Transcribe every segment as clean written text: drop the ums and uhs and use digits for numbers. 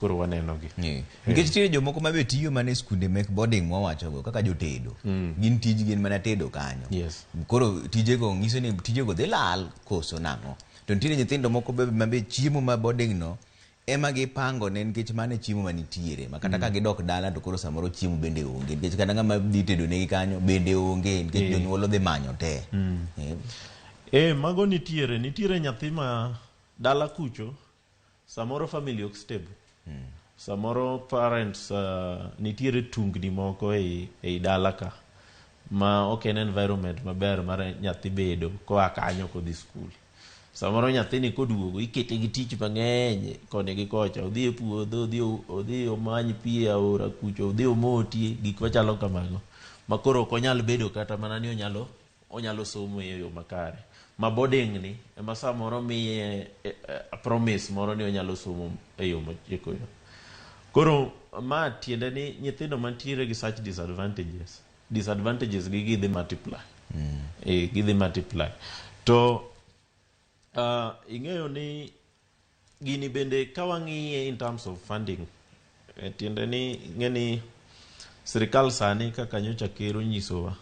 Koro wanenogi. Nikech nitie jomoko ma be tiyo mana e skunde mek boarding mwawachogo kaka jotedo. Gin tijgi en mana tedo kanyo. Koro tijego nyiso ni tijego dhi lal koso nang'o. To nitiere nyithindo moko be ma be chiemo ma boarding no ema gipango ne nikech mano e chiemo manitiere. Ma kata ka gidok dala to koro samoro chiemo bende onge. Nikech kata ng'ama dhi tedo negi kanyo bende onge nikech jonyuol odhi manyo te. Mago nitiere. Nitiere nyathi ma dala kucho, samoro family ok stable. Samoro parents nitiere tungni moko ei dala ka ma ok en environment maber mar nyathi bedo koa kanyo kodhi skul. Samoro nyathini koduogo ikete gi tich mang'eny koni gi kocha, odhi e puodho, odhi omany pi e aora kucho, odhi omoti, gik machalo kamago. Ma koro ok onyal bedo kata mana ni onyalo somo e yo makare. Ma boarding ni ema samoro miye promise moro ni onyalo somo e yo mochiko yo. Koro ma tiende ni nyithindo mantiere gi such disadvantages gi gidhi multiply. Gidhi multiply. To ing'eyo ni gini bende ka wang'iye in terms of funding, tiende ni ing'e ni sirikal sani kaka nyocha ker onyisowa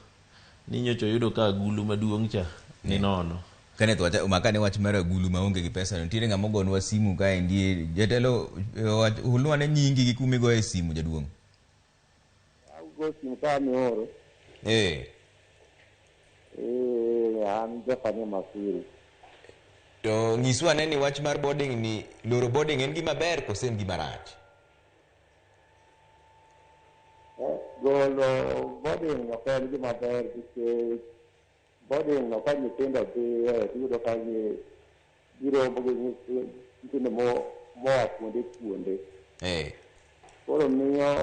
ni nyocha oyudo ka agulu maduong' cha ni nono. Kenneth, wacha makane wach mar agulu maonge gi pesa no. Nitiere ng'ama ogonwa simu kaendi. Jatelo, hulnwa ne nyingi gi kuma igoye simu jaduong'. Ago simu ka mioro. An Zephania Masiri. To nyiswa ane ni wach mar boarding ni, loro boarding en gima ber koso en gima rach? Golo boarding ok en gima ber nikech boarding no ka nyithindo dhiye tiyudo ka giromo gi nyithindo moa kuonde kuonde. Koro miyo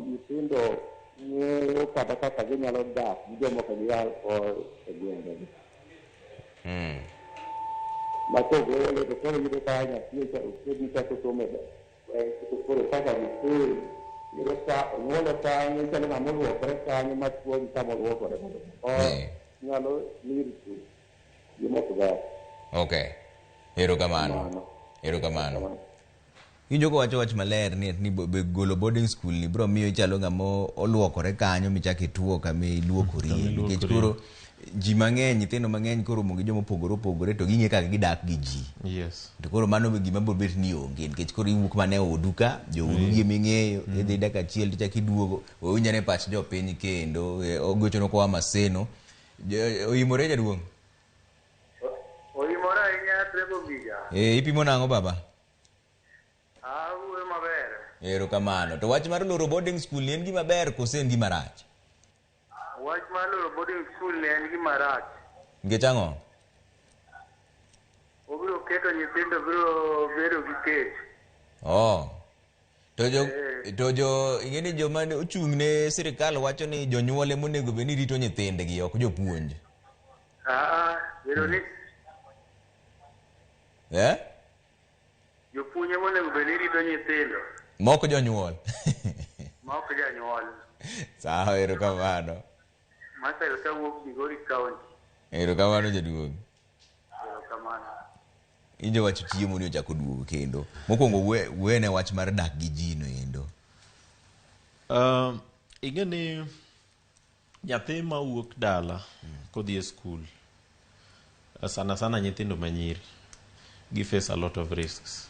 nyithindo ng'eyo kata kaka ginyalo dak gi jomoko gia go e gwengegi. Ma kogole to koro yudo ka nyathi osedhi chako somo e koro kaka gisil yudo ka onyuole kanyo chalo ng'ama oluokore kanyo matuo gi kama oluokore mondo nyalo lead to gima ok ber. Okay. Erokamano. Kamano. Erokamano. Kamano. Iwinjo kowacho wach maler ni be golo boarding school ni bro miyo ichalo ng'ama oluokore kanyo michak ituo kama iluokorie. Kama Nikech iluokorie. koro ji mang'eny, nyithindo mang'eny koro romo gi joma opogore opogore to ging'e kaka gidak gi ji. To koro mano be gima biro bet ni onge nikech koro iwuok mana e odu ka, joodu gi eming'eyo, idhi dak achiel tichak iduogo. Wawinj ane pach jopiny kendo, ogochonwa koa Maseno. Oimore jaduong'? Oimore ahinya Trevor Mbija. Ipimo nang'o baba? Awuoyo maber. Erokamano. To wach mar loro boarding school ni en gima ber koso en gima rach? Wach mar loro boarding school ni en gima rach. Nikech ang'o? Obiro keto nyithindo biro bedo gi kech. Oh. To jo ing'e ni joma ochung' ne sirikal wacho ni jonyuol ema onego bed ni rito nyithindgi ok jopuonj. Bedo ni Jopuonj ema onego bed ni rito nyithindo. Mok jonyuol. Mok janyuol. Sawa, erokamano. Marcel kawuok Migori County. Erokamano jaduong'. Erokamano. Injo wach chiemo ni ochako duogo kendo. Mokwongo wene wach mar dak gi ji no endo. Ing'e ni nyathi ma wuok dala kodhi e skul, sana sana nyithindo manyiri, gi face a lot of risks.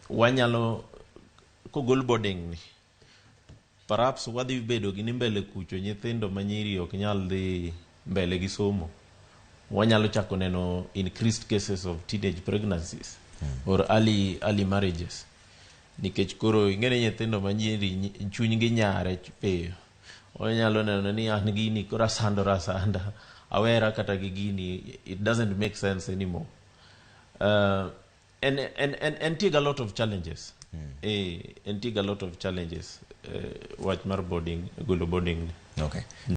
Wanyalo kogol boarding ni, perhaps wadhi bedo gi ni mbele kucho nyithindo manyiri ok nyal dhi mbele gi somo. Wanyalo chako neno increased cases of teenage pregnancies or early marriages. Nikech koro ing'e ni nyithindo manyiri chunygi nyare piyo. Onyalo neno ni an gini koro asandora asanda, awera kata gi gini, it doesn't make sense anymore. Entie ga lot of challenges. Entie ga lot of challenges, wach mar boarding, golo boarding ni. Okay.